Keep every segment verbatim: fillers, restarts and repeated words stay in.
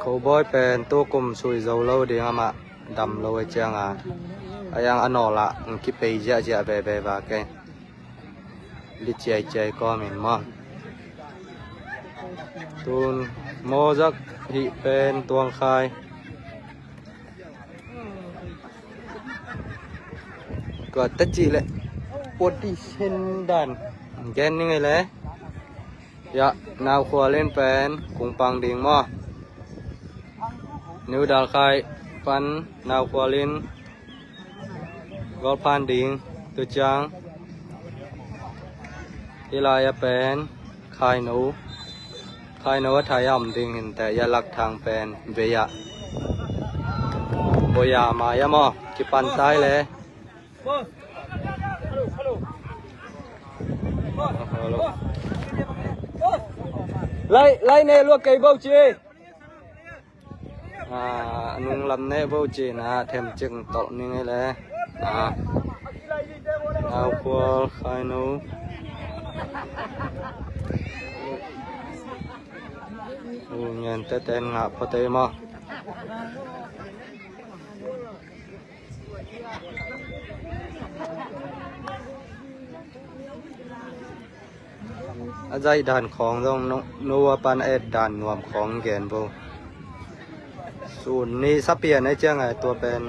Khoboi pen tukum sui zo lo ding, amah dam lo a cianga a yang a nawlah kipei ziahziah veve va kei. Li ciaiciai kawmin maw. Tun mawzak hih pen tuangkhai. Kua ta cih leh position dan gen ning ei le. Ya, Naukhual in pen kungpang ding maw. New Dalkhai pan Naukhual in gol phan ding tu ciang. Hih lai a pen Khaino. Khaino a thai a om ding hinteh, ya Lakthang pen vei ah. Boya mai a maw kipan tai le. Lai, lai ne lua kei bo ci. A, a nung lam neh bo ci na, them cik tolh ning ei le. A, Naukhual Khaino. U ngen teten ngah pawtei maw. A zaih dan khawng zong no, no a pan a et dan nuam khawng gen bo. Sun ni sa pian a ciang a tua pen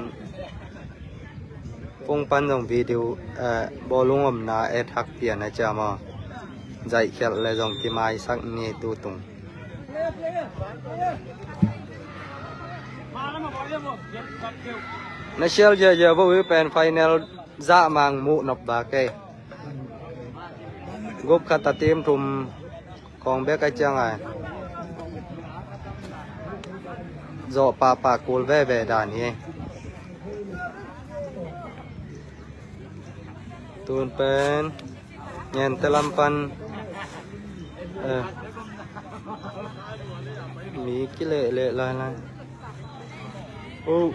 phone pan zong video, eh, bawlung omna et hak pian a ciang maw. Zaih khialh le zong kimaisak ni tu tung. Na sial ziazia bo i pen final zah mang muh nop ba kei. Gup khat a team thum khawng bek a ciang ai. Zawh pahpah kul veve dan hi. Tun pen Ngente lam pan, eh, mi kilehleh lailai. Oh.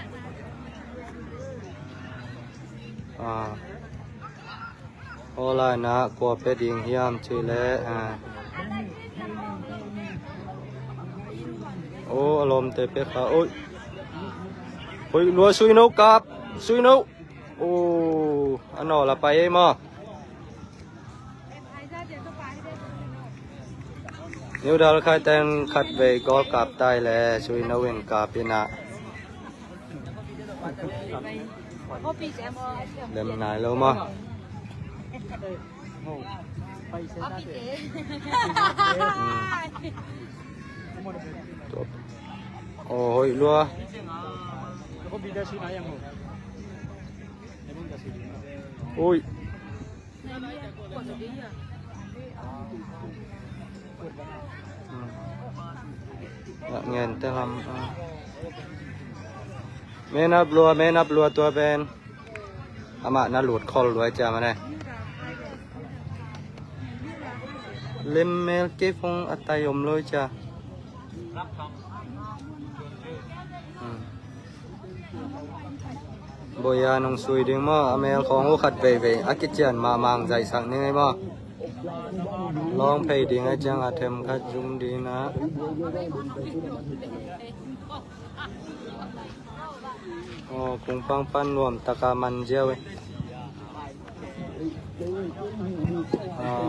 Ah. Aw lai na kua pe ding hiam ci leh, ah. Oh, a lawmte pe kha. Oi. Oi, lua sui no kap. Sui no. Oh, a nawl a pai ei maw. New Dalkhai ten khat vei goal kap tai le, sui no in kap ina. Lem nai lo maw. Oh, hoih lua. Ui. Ngente lam. Man up lua, man up lua tua pen. Amah na lut khol lua cia mane. Lem mel kei phone a tai om lua cia. Boya nong sui ding maw, a mel khawng uh khat veivei a kician mahmah zaihsak ning ei maw. Lawng phei ding a ciang a them khat zum ding na. Aw, kung pangpan nuam taka man ziau ei.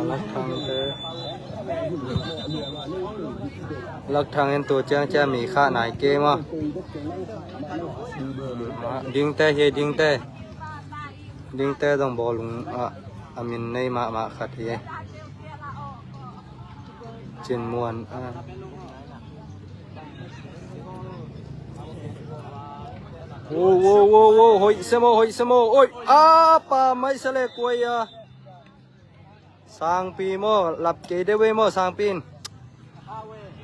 Lakthang te. Lakthang in tu ciang ciang mi kha nai ke maw. Dingte hi dingte. Dingte dong bawlung a min nei mahmah khat hi. Cin muan a. Wo wo wo wo, hoih semo, hoih semo. Oi, a pa mai sa le kuai a. Sangpi maw, lap kei deuh ei maw, sangpi in.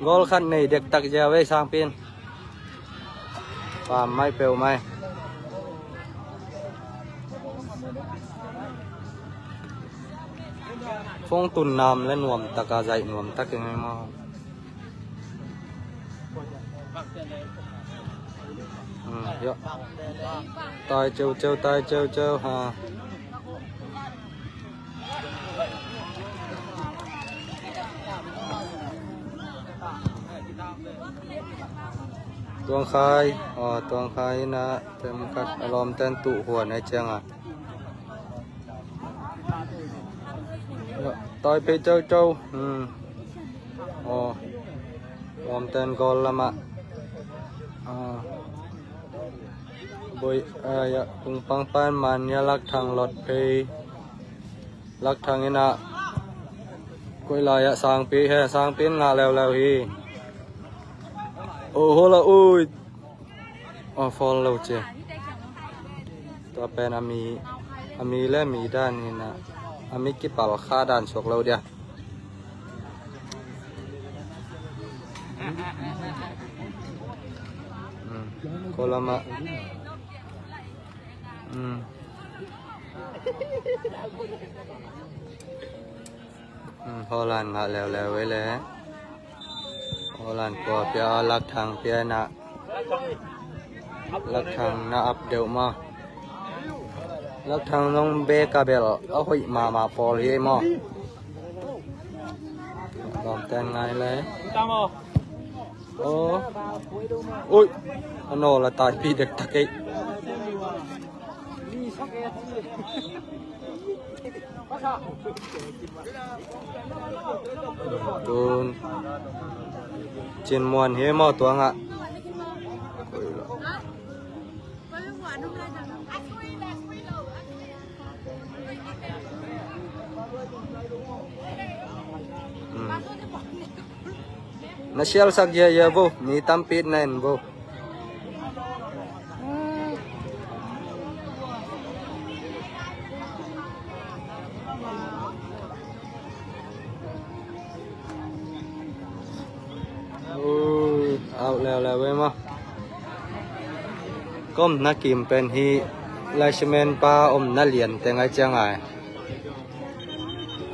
Goal khat nei dektak ziau ei, sangpi in. Pam mai peuh mai. Phone tun nam le nuam taka zaih nuam tak ing ei maw. Tai ceu ceu, tai ceu ceu ha. Tuangkhai, aw, Tuangkhai inn ah themkhat a lawmten tuh huan ai cianga. Tawi phei caucau. Hmm. Aw. Lawmten goal lamah. Ah. Boi, ah, ya, kung pangpan man ya Lak Thang lot phei. Lak Thang inn ah. Koi lai ah Sangpi he, Sangpi in ngah leuleu hi. Oh, hola, ui. Oh, foul lo ci. Tua pen a mi, a mi le mi dan hi na. A mi kipal kha dan suak lo dia. Hmm. Kolama. Hmm. Hmm, Holland ngah leuleu ei le. Holland kua pia, Lak Thang pia na. Lak Thang na ap deuh maw. Lak Thang nong bek a bel a hoih mahmah pawl hi ei maw. Lawmten ngai le. Aw. Ui. A nawl a taipi dektak ei. Tun. Cin Muan hi maw tuangah. Hmm. Na sialsak ia ia bo, mi tampi na en bo. Ui, au leuleu ei maw. Ka omna kim pen hi, lai cement pa omna lian teng ai ciang ai.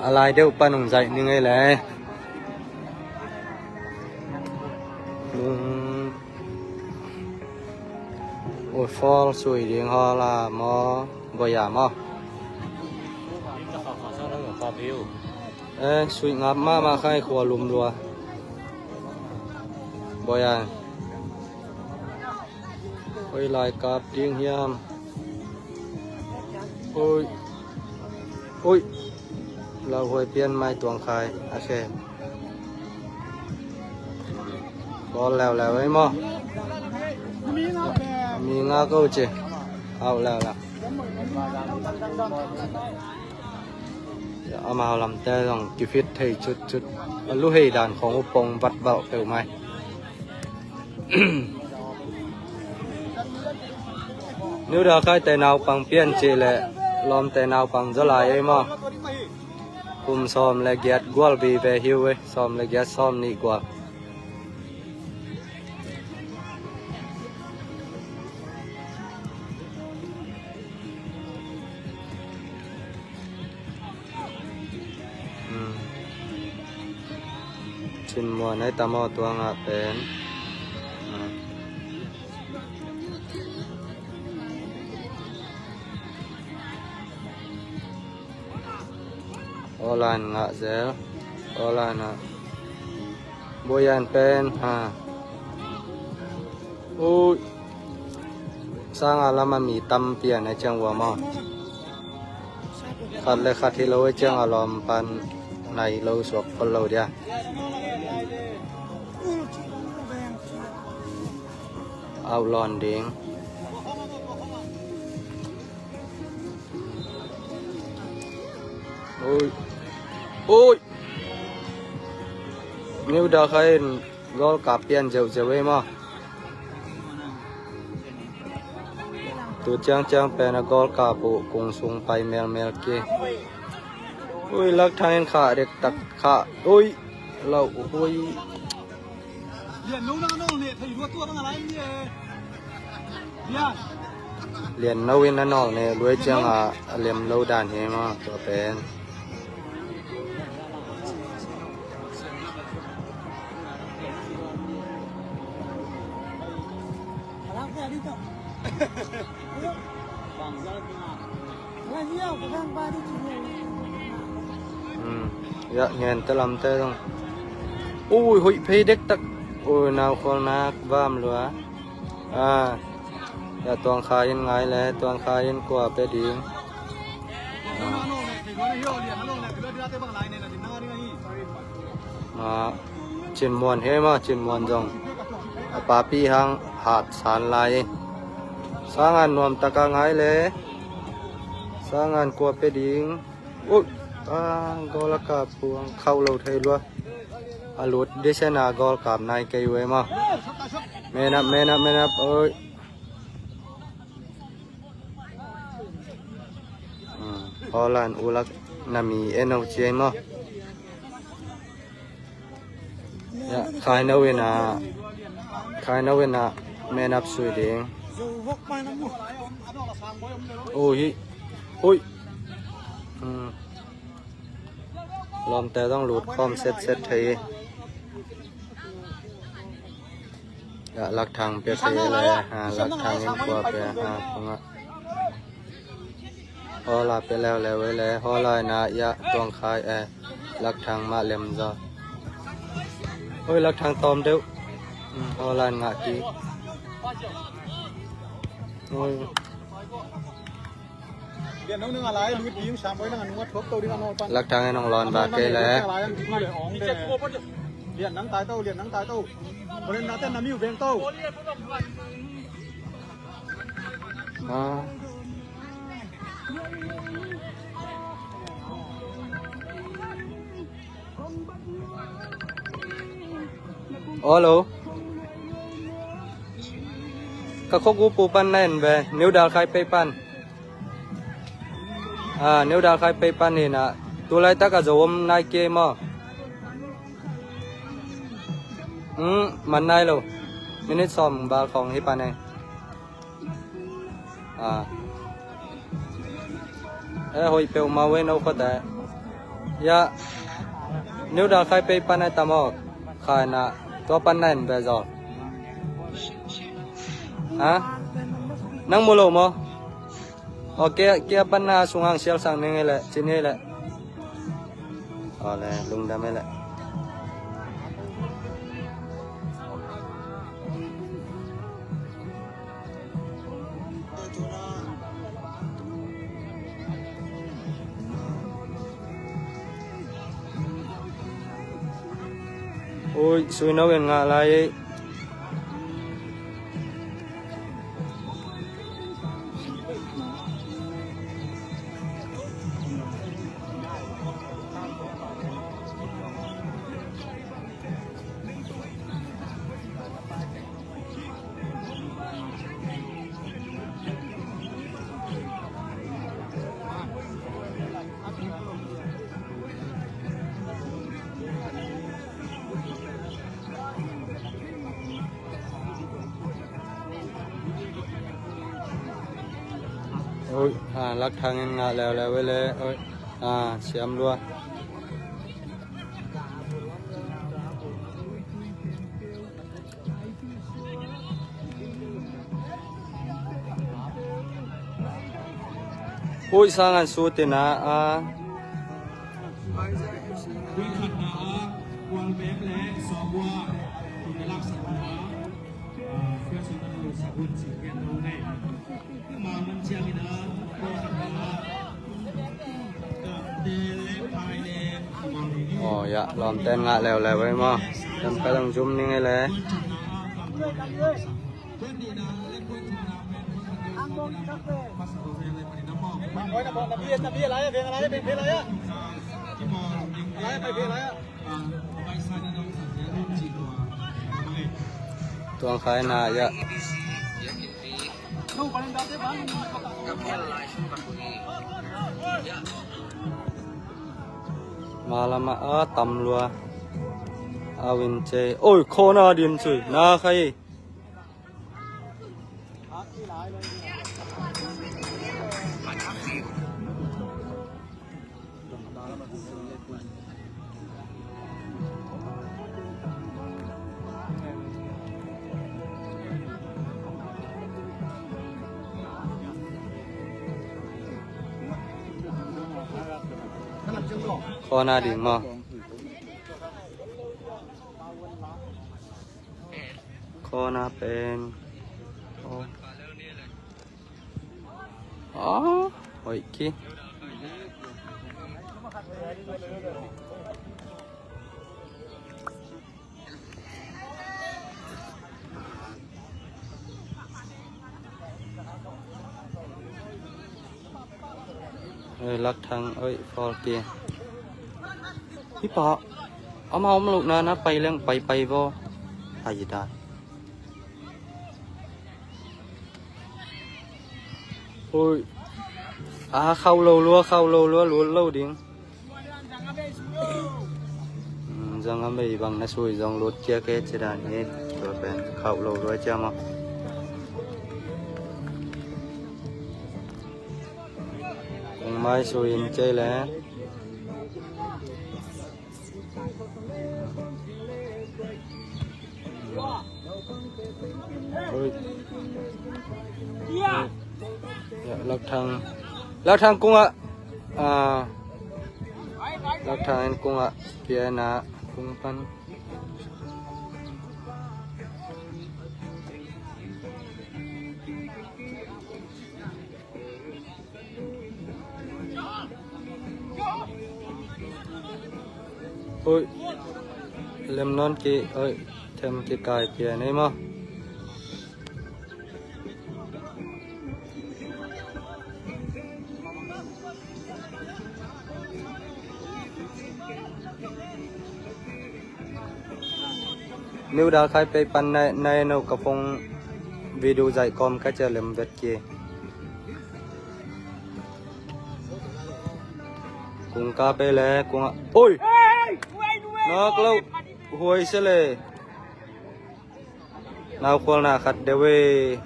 A lai deuh pan hong zaih ning ei le. Ui, foul sui ding hawla maw, boya maw. Eh, sui ngap mahmah khai khua lum lua. Boya. Oi lai kap ding hiam. Oi. Oi. Lauhuai pian mai tuang khai. A khe. Bawl leuleu ei maw. Mi nga ko ci. Au leuleu. Amau lamte zong kifit thei cutcut. A luhei dan khong upong vat balh peuhmai. Niuda khaite naupang pian cih leh lawmte naupang zaw lai ei maw. Kum sawm le giat gual bi ve hiu ei, sawm le giat sawm nih gual. Cin Muan ai tam aw tuangah pen. Olan ngah zel. Olan ah. Boyan pen ha. Ui. Sanga lama mi tampi a na ciang ua maw. Khat le khat hi lo a ciang a lawm pan nai lo suak khol lo dia. Au lawn ding. Ui. Ui. Niuda kha in goal kap pian zeuhzeuh ei maw. Tu ciangciang pen a goal kap uh kung sung pai melmel ki. Ui, Lak Thang in khah dektak khah. Ui. Lo ui. Lian no in a nawl ne luai ciang a lem lo dan hi maw tua pen. Ya ngen te lamte zong. Ui, hoih phei dektak. Ui, nau khual nak vam lua. A, ya Tuang Khai in ngai le, Tuang Khai in kua pe ding. A. Ma, Cin Muan he ma, Cin Muan zong a papi hang hat san lai. Sangan nuam taka ngai le. Sangan kua pe ding. Ui, a, goal a kap puang khauh lo thei lua. A lut disen a goal kap nai kei uh e ma. Man up, man up, man up, ui. Hmm, Holland ulak na mi en o ci ei maw? Ya, Khai no in a, Khai no in a, man up sui ding. Ui, hui. Hmm. Lawmte zong lut khawm setset thei. Ya, Lak Thang pe thei le, ha, Lak Thang in kua pe, ha, kong a. Hola pe leuleu ei le, Hola in a, ya, Tuang Khai, eh, Lak Thang mah lem zaw. Oi, Lak Thang tawm deuh. Hmm, Hola in ngah kik. Oi. Lak Thang in hong lawn ba kei le. Ah. Hello. Ka khua gu pu pan na en ve. New Dal Khai Pei pan. Ah, New Dal Khai Pei pan hi na. Tu laitak a zo om nai kei maw? Hmm, man nai lo. Minute sawm bal khawng hi pan e. Ah. Eh, hoih peuhmah uh ei no khuate. Ya. New Dal Khai Pei pan ai tam aw. Khai na. Tua pan na en ve zaw. Ha? Nang mu lo maw? Aw, kia, kia pan na sung hang sial sang ning ei leh, cin ei leh. Aw le, lungdam ei leh. Ui, sui no in ngah lai ei. Oi, ha, Lak Thang in ngah leuleu ei le, oi, ha, siam lua. Ui, sang an su tina a. Aw, ya, lawmten ngah leuleu ei maw. Lam ka dong zum ning ei le. Tuang Khai na ya. Malama a tam lua. A win che. Oi, khona din chui. Na khai. Khona ding maw? Kona pen. Oh. Oh, hoih ki. Oi, Lak Thang, oi, forty. Hi pa, ama om lo na, na pai leng, pai, pai vo. Ai, dai. Oi. A, khauh lo lua, khauh lo lua, lut lo ding. Zang a mei bang na sui zong lut ciak e ci dan hi. Tua pen khauh lo lua ciam a. Kong mai sui in cei le. Oi. Ya, Lak Thang. Lak Thang kung ah. Ah. Lak Thang en kung ah. Piana kung pan. Oi. Lem non ki, oi. Them ki kai pia nei mo. Niu da khai pei pan nai, nai no ka phone video zai kom ka cia lem vet ki. Kung ka pei le, kung a. Oi! Nak lo, huai se le. Nau khualna khat deuh e.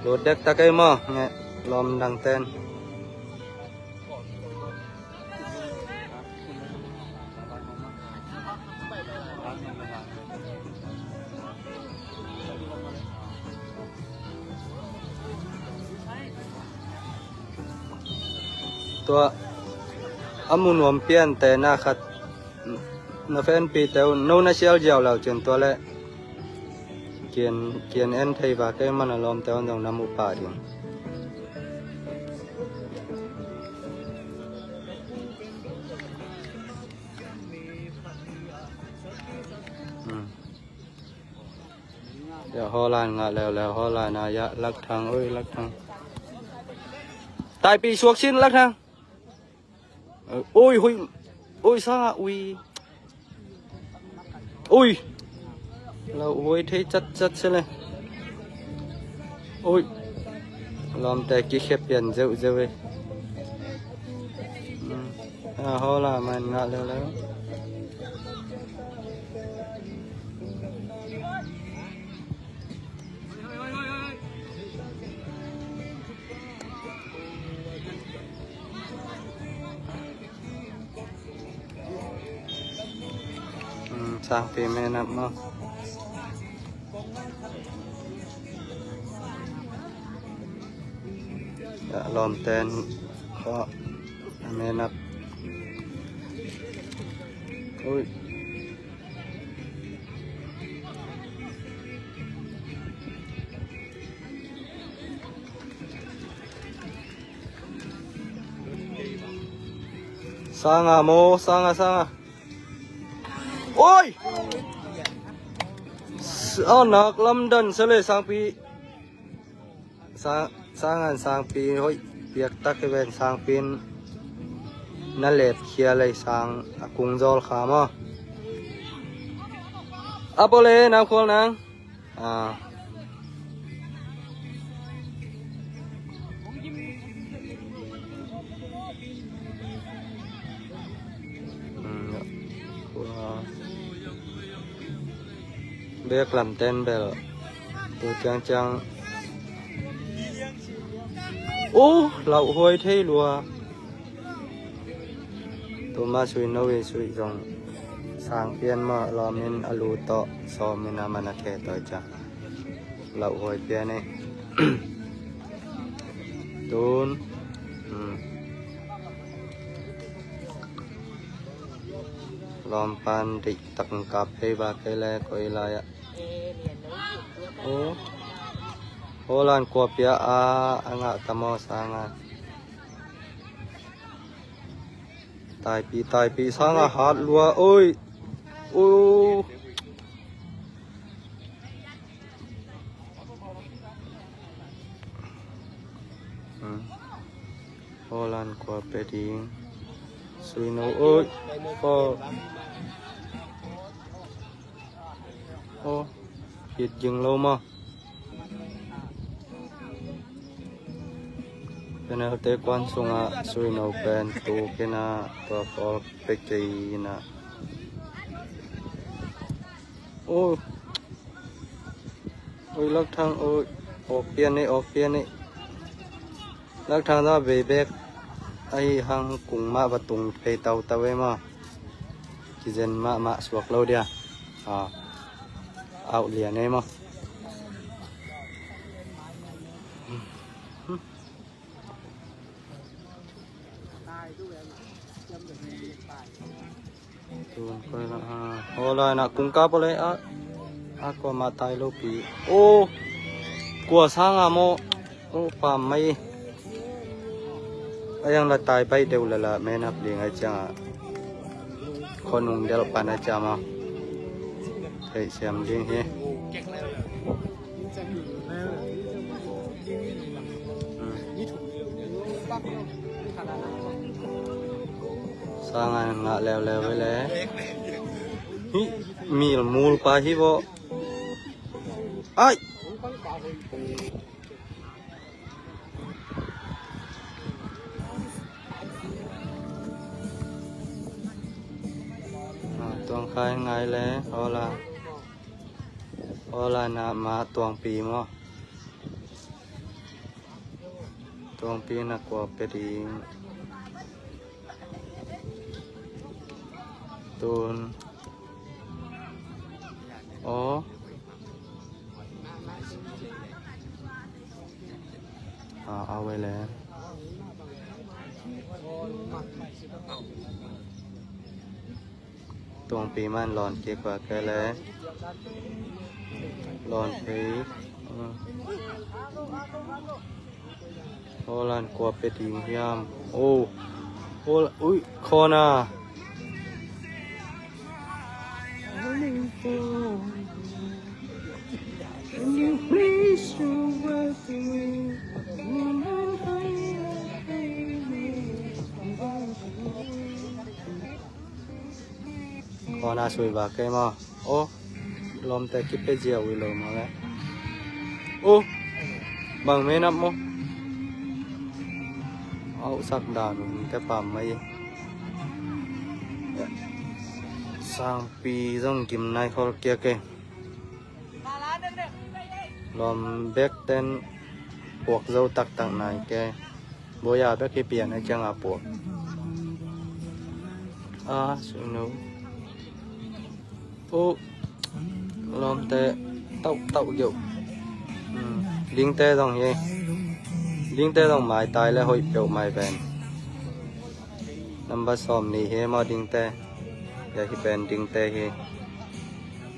Lut dektak ei maw, nge lawm dang ten. Tua a mu nuam pian te na khat. Na fanpite uh no na sial ziau lau cin tua le. Kian, kian en thei va kei man a lawmte uh zong na mu pah ding. Hmm. Ya, Holland ngah leuleu, Holland ah, ya, Lak Thang, oi, Lak Thang. Taipih suak sin, Lak Thang. Oi, hui. Oi, sa, ui. Ui. Lo, ui, thei chat, chat se le. Ui. Lawmte kikhep pian zeuh, zeuh e. Hmm. A, Holland man ngah leuleu. Hmm, sangpi man up maw. Ya, lawmten khawh man up. Ui. Sanga maw, sanga, sanga. Oi! Sa-, nak lamdan sa le sangpi. Sa-, sangan sangpi hoih piaktak hi ven, sangpi in na letkhia lei sang a kung zawl kha maw. A pole nang khual nang. Ah. Hmm, ya. Kua. Bek lamten bel. Tu ciangciang. Oh, lauh huai thei lua. Tuma sui no i sui zong sang pian mah lawmin a lu tawh sawmin a man a khe tawi ciang. Lauh huai pian e. Tun. Hmm. Lawm pan deih tak kap hei ba kei le koi lai ah. O, Holland kua pia a, a ngah tam aw sang a. Taipi, taipi sang a hat lua, oi. O. Hmm. Holland kua pe ding. Suino, oi. Ko. O. Hit jing lo ma. Penalty kuan sungah Suino pen tu kina tua kol pe kei na. O. Oi, Lakthang, oi. Awk pian ei, awk pian ei. Lakthang za bei bek. Ahi hang kung mah va tung phei tautau ei maw. Kizen mahmah suak lo dia. A. Au lian ei maw. Tun koi la, a, Holland na kung kap le a, a kua mah tai lo pi. O, kua sang a maw. O, pam mai. A yang la tai pai deuh la la, men up ding ai ciang a. Khonung del pan ai ciang maw. Thei siam ding hi. Sang a ngah leuleu ve le. Hi, mil mul pa hi bo. Ai. A, tuang khai ngai le, hola. Hola na ma tuang pi mo. Tuang pi na kua pe ding. Tun. O. A, a ve le. Tuang pi man lon kik va ke le. Lon pi. Holland kua pe ding hiam. O. Hol, ui, corner. Corner sui ba kei maw. O, lawmte kipe zia ui lo maw le. O, bang menap maw. Au sak dan un te pam mai. Sangpi zong gim nai khol kia kei. Lawm bek ten puak zo taktak nai kei. Boya bek hi pian a ciang a puak. A, sunu. U, lawmte tauh tauh geuh. Hmm, dingte zong hi. Dingte zong maitai le hoih peuh mai pen. Number sawm nih hi maw dingte. Ya hi pen dingte hi.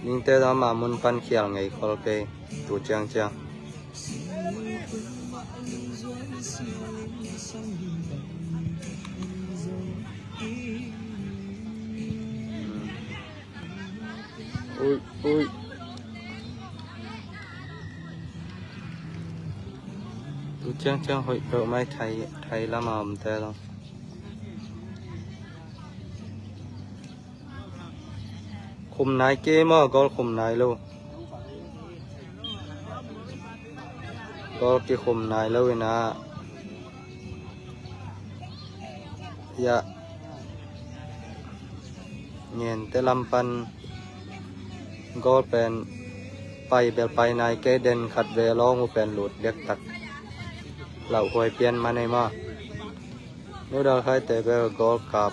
Dingte zong ama mun pan khial ngei khol kei. Tu ciangciang. Ui, ui. Tu ciangciang hoih peuh mai thai, thai lama omte lo. Khum nai kei maw, goal khum nai lo. Goal kikhum nai lo ina. Ya. Ngen te lam pan goal pen pai bel pai nai kei den khat ve lawng uh pen lut dek tak. Lauhuai pian ma nei maw. Nudal khai te bel goal kap.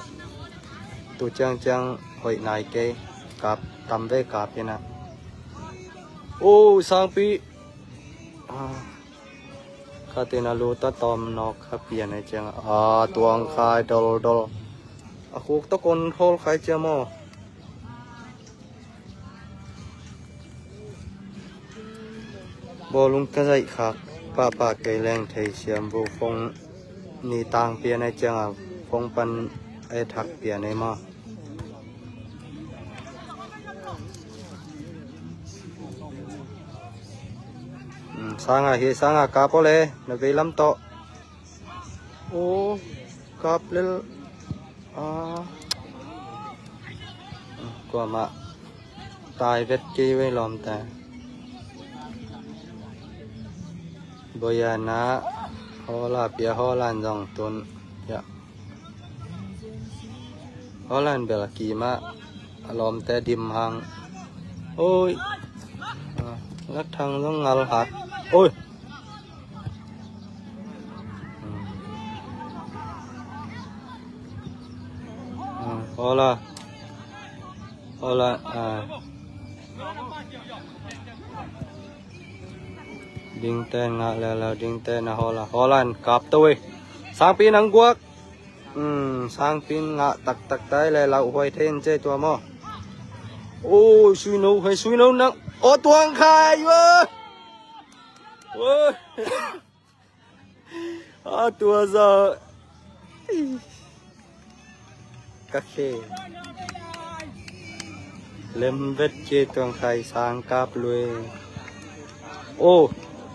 Tu ciangciang hoih nai kei kap tam ve kap ina. O sangpi. A, khatin a lut a tawm nawk kha pian ai ciang a tuang khai doldol. A khuk tawh kon khawl khai ciam aw. Bawlung ka zaih khak pahpah kei leng thei siam vo phone ni tang pian ai cianga phone pan ai thak pian ai maw. Hmm, sanga hi sanga kap aw le na vei lam tawh. Aw kap lel. Aw kuamah tai vet kei vei lawmte. Boyana hawla pia hawlan zong tun ya. Hawlan bel a kimah a lawmte dim hang. Oi. Ah, lak thang zong ngal hat. Oi. Ah, hawla. Hawla. Ah. Dingte ngah lelo dingte na hawla hawlan kap to e. Sangpi nang guak. Hmm, sangpi ngah taktak tai le lauh huai thei in ce tua maw. Oi suino hei suino nang. Aw tuang khai. Oi. A tua za. Ka khe lem vet ke tuang khai sang kap lui. O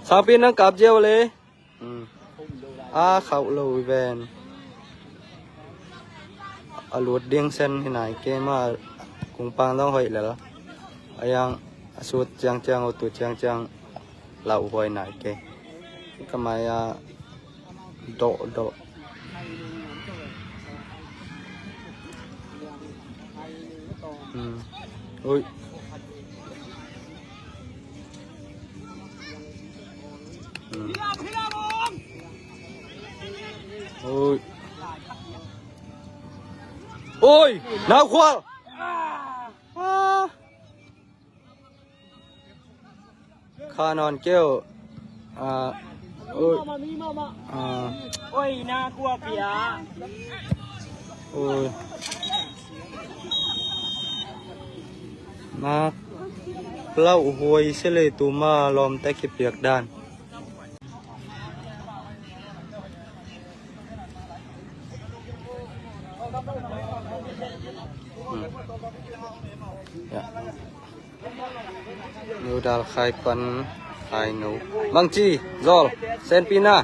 sangpi nang kap ziau le. A khauh lo i ven. A lut ding sen hi nai ke ma. Kung pang dong hoih lel a yang a sut ciang ciang o tu ciang ciang. Lauh huai nai ke. Ka mai a dawh dawh. Ui. Ui. Ui. Nau khual. Kha nawn keu. Oi na kua pia. Oi. Mak lauh huai se le tuma lawmte kipiak dan. Nudal khai pan khai nu. Bangci zol senpina.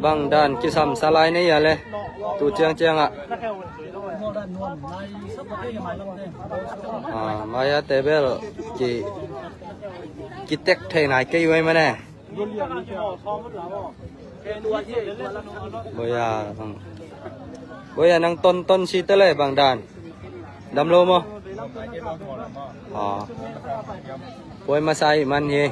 Bang dan kisam salai nei a le tu ciang ciang ah. Maya tebel ki kitek thei nai kei wei mane. Boya, boya nang ton ton si tele bang dan. Dam lo mo. Boy masai man hi.